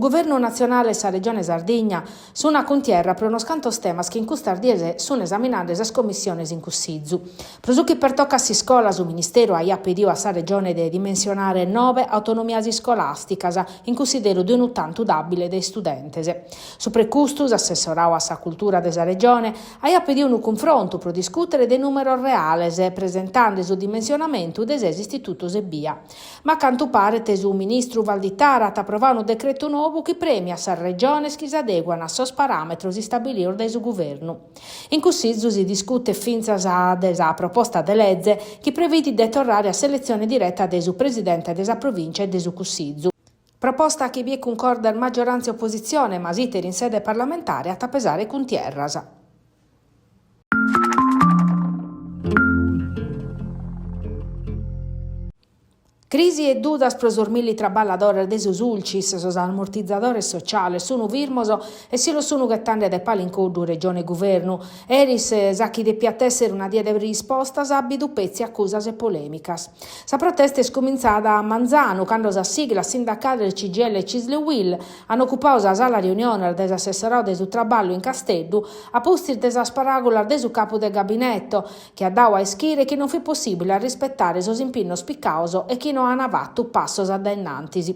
Guvernu natzionale e sa Regione Sardigna sun a cuntierra pro unos cantos temas chi in custas dies sun esaminande sas commissiones in Cussizu. Pro su chi pertocat s'iscola, su Ministeru aiat pediu a sa Regione de dimensionare nobe autonomias iscolàsticas in cunsideru de unu tantu dàbile de istudentes. Supra custu, s'assessorau a sa Cultura de sa Regione aiat pediu unu cunfrontu pro discùtere de nùmeros reales, presentande su dimensionamentu de ses istitutos ebbia. Ma a cantu paret su ministru Valditara at aprovau unu decretu nou chi prèmiat sas regiones chi s'adeguan a sos paràmetros istabilios dae su guvernu. In Cussizu si discutet fintzas de sa proposta de leze chi previdit de torrare a s'eletzione direta de su presidente de sa Provìncia e de su Cussizu. Proposta chi biet cuncordes maggioràntzia e opositzione, ma s'iter in sede parlamentare at a pesare cuntierras. Crisi e dudas pro sos milli traballadores de su Sulcis, sos ammortizadores sociales sunu firmos e si los sunu ghetande de pala in coddu Regione e Guvernu. Eris sa chi depiat èssere una die de rispostas at bidu petzi acusas e polèmicas. Sa protesta est cumintzada a manzanu cando sas siglas sindacales CGIL e Cisl e Uil an ocupadu sa sala riuniones de s'assessoradu de su Traballu in Casteddu a pustis de sas paràgulas de su capu de gabineto, chi at dadu a ischire chi non fit possìbile a rispetare sos impinnos picados e chi no an fatu passos a dae innantis.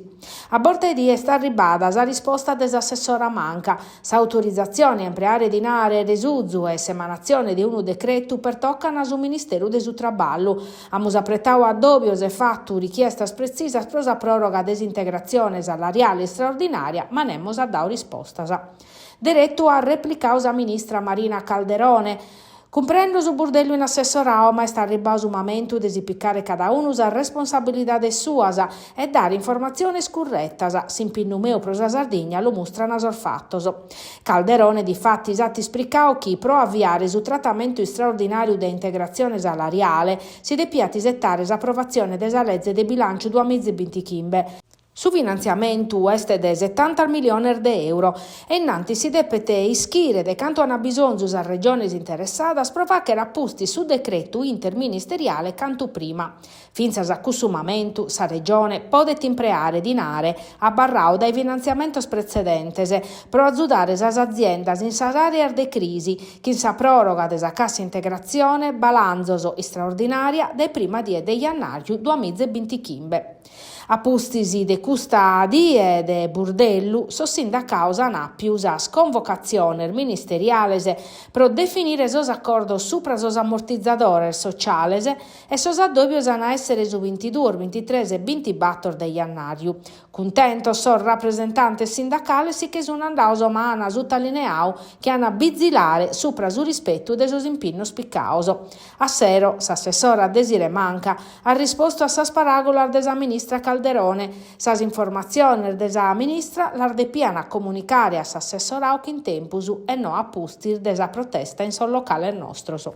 A borta 'e die est arribada sa risposta de s'assessora Manca, s'autorizatzione a impreare dinare de s'uzu e s'emanatzione de unu decretu pertocan su Ministeru de su Traballu. Amus apretadu addòbios e fatu richiestas pretzisas pro sa pròroga de s'integratzione salariale istraordinària, ma nemos at dadu rispostas. Deretu at replicadu sa ministra Marina Calderone, Cumprendo su burdellu in assessorau, ma est arribbau su mamentu de si picare cadaunu sas responsabilidades suas e dare informatziones curretas, s'impinnu meu pro sa Sardigna lu mustran sos fatos. Calderone difatis at ispricau chi pro aviare su tratamentu istraordinàriu de integratzione salariale si depiat isetare s'aprovatzione de sa leze de bilànciu duamiza e bintichimbe. Su finantziamentu est de setanta miliones de euro e innantis si depet ischire de cantu an bisonzu sas regiones interessadas pro fàghere a pustis su decretu interministeriale cantu prima. Fintzas a cussu mamentu sa Regione podet impreare dinare abarradu dae finantziamentos pretzedentes pro azudare sas aziendas in sas àreas de crisi chin sa pròroga de sa cassa integratzione balanzos istraordinària dae prima die de jannàriu duamiza e bintichimbe. A pustis de custa die de burdellu, sos sindacados an àpiu sas convocatziones ministeriales pro definire sos acordos supra sos ammortizadores sociales e sos addòbios an a èssere su bintiduos, bintitres e bintibator de jannàriu. Cuntentos sos rapresentantes sindacales si che sun andados ma an sutalineadu chi an a bizilare supra su rispetu de sos impinnos picados. A sero, s'assessora Desirée Manca at rispostu a sas paràgulas de sa ministra Calderone. Sas informatziones de sa ministra las depian comunicare a s'assessoradu chin tempus e no a pustis de sa protesta in sos locales nostros.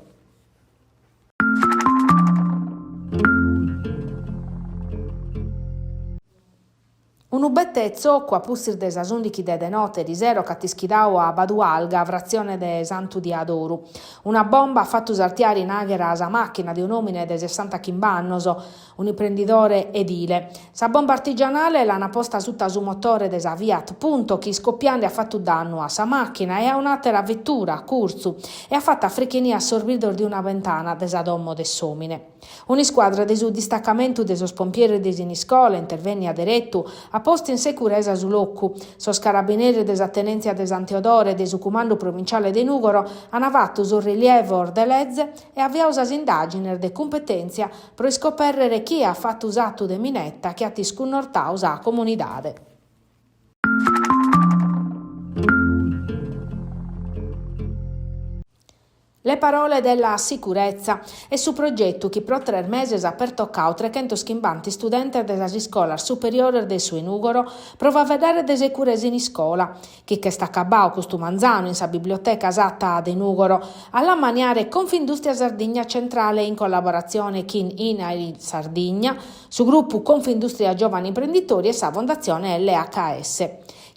Unu bete tzocu a pustis de sas ùndichi de de note erisero ch'at ischidadu a Badu Alga, fratzione de Santu Diadoru. Una bomba at fatu sartiare in àghera sa màchina de un'òmine de sessantachimb'annos, un'imprendidore edile. Sa bomba artigianale l'ant posta suta su motore de sa Fiat Punto chi iscopiende at fatu dannu a sa màchina e a un'àtera vetura a curtzu e at fatu africhenia a sos bidros de una bentana de sa domo de s'òmine. Un'iscuadra de su distacamentu de sos pompieris de Siniscola, intervènnia deretu, at postu in securesa su locu. Sos carabineris de sa tenèntzia de San Teodoro e de su cumandu provinciale de Nùgoro ant fatu sos rilievos de leze e aviadu sas indàgines de cumpetèntzia pro iscopèrrere chie at fatu s'atu de mineta chi at iscunnortadu sa comunidade. Le parole della sicurezza est su progetu chi pro tres meses at pertocadu trechentochimbanta istudentes de sas iscolas superiores de su 'e Nùgoro pro faeddare de securesa in iscola, chi ch'est acabadu custu manzanu in sa biblioteca Satta de Nùgoro, a l'ammaniare Confindustria Sardigna Centrale in collaboratzione chin Inail Sardigna, su grupu Confindustria Giovani Imprenditori e sa Fondazione LHS.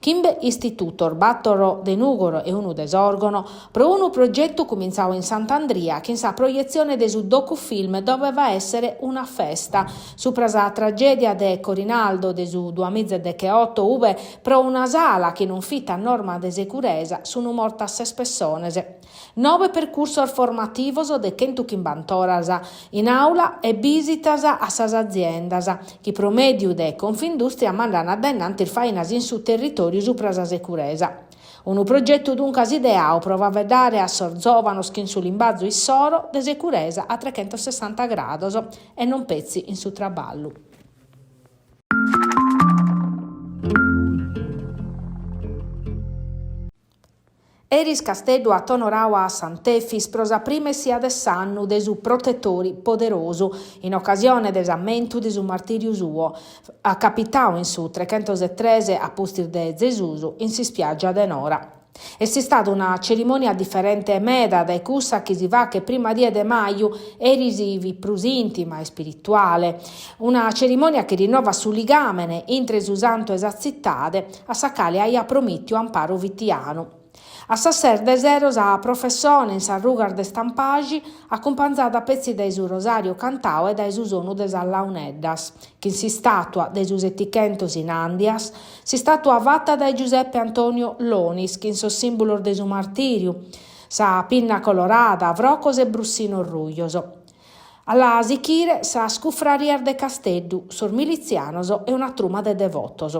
Chimbe istitutos, bator de Nùgoro e unu de Sòrgono, pro unu progetu cumintzadu in Sant'Andria chin sa proietzione de su docufilm Doveva essere una festa, supra sa tragèdia de Corinaldo de su duamiza e decheoto ube pro una sala chi non fit a norma de seguresa sun mortas ses pessones. Nobe percursos formativos de chentuchimbant'oras in àula e bìsitas a sas aziendas chi pro mèdiu de Confindustria mandan a dae innantis fainas in su territòriu supra sa securesa. Unu progetu duncas ideadu pro faeddare a sos zòvanos chin su limbazu issoro de securesa a trechentossessanta grados e non petzi in su traballu. Eris Casteddu at onoradu a Sant'Efis pro sa prima essia de s'annu de su protetori poderosu, in ocasione de s'ammentu de su martìriu suo, acapitadu in su trechentosetres a pustis de Zesus in s'ispiàgia de Nora. Est istada una cerimònia diferente meda dae cussa chi si faghet prima die de maju, eris fit prus ìntima e ispirituale. Una cerimònia chi rinnovat su ligàmene intre su santu e sa tzitade, a sa cale aiat promìtiu amparu fitianu. A sas ses de sero sa professone in sas rugas de Stampaxi, acumpanzada petzi dae su rosàriu cantadu e dae su sonu de sas launeddas, chin s'istàtua de su Setichentos in Andias, S'istàtua fata dae Giuseppe Antonio Lonis chin sos sìmbulos de su martìriu, sa pinna colorada, frocos e brussinos rujos. A la sichire sas cufrarias de Casteddu, sos militzianos e una truma de devotos.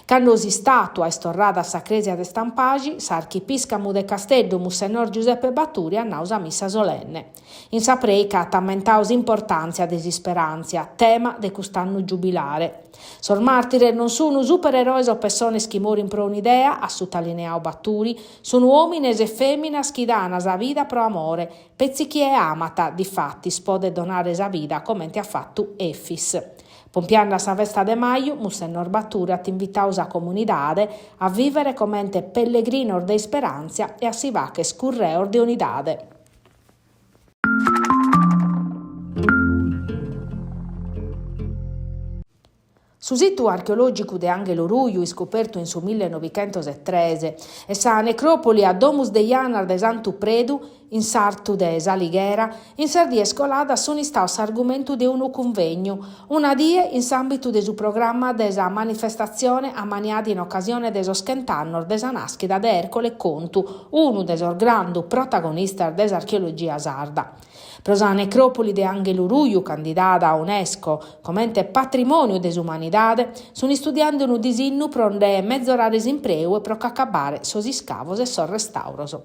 Cando s'istàtua est torrada a sa crèsia de Stampaxi, s'archipìscamu de Casteddu, Mussennor Giuseppe Baturi, at nau sa missa solenne. In sa prèica at ammentadu s'importàntzia de s'isperàntzia, tema de cust'annu giubilare. Sos màrtires non sun supereroes o pessones chi morin pro un'idea, at sutalineadu Baturi, sun òmines e fèminas chi dan sa vida pro amore, petzi chie amat, difatis, podet donare sa vida comente at fatu Efis. Pompiande a sa festa de maju, Mussennor Baturi at invitadu sa comunidade a vìvere comente pellegrinos de isperàntzia e a si fagher curreos de unidade. Su situ archeològicu de Anghelu Ruju, iscopertu in su millenovichentostres, e sa necròpoli a Domus de Janas de Santu Predu, in sartu de S'Alighera, in sas dies coladas sunt istados s'argumentu de unu cunvegnu, una die in s'àmbitu de su programma de sa manifestatzione ammaniada in ocasione de sos chent'annos de sa nàschida de Ercole Contu, unu de sos grandu protagonistas de s'archeologia sarda. Pro sa necròpoli de Anghelu Ruju, candidada a Unesco comente patrimòniu de s'umanidade, sunt istudiende unu disinnu pro nde mezorare s'impreu e pro ch'acabbare sos iscavos e sos restàuros.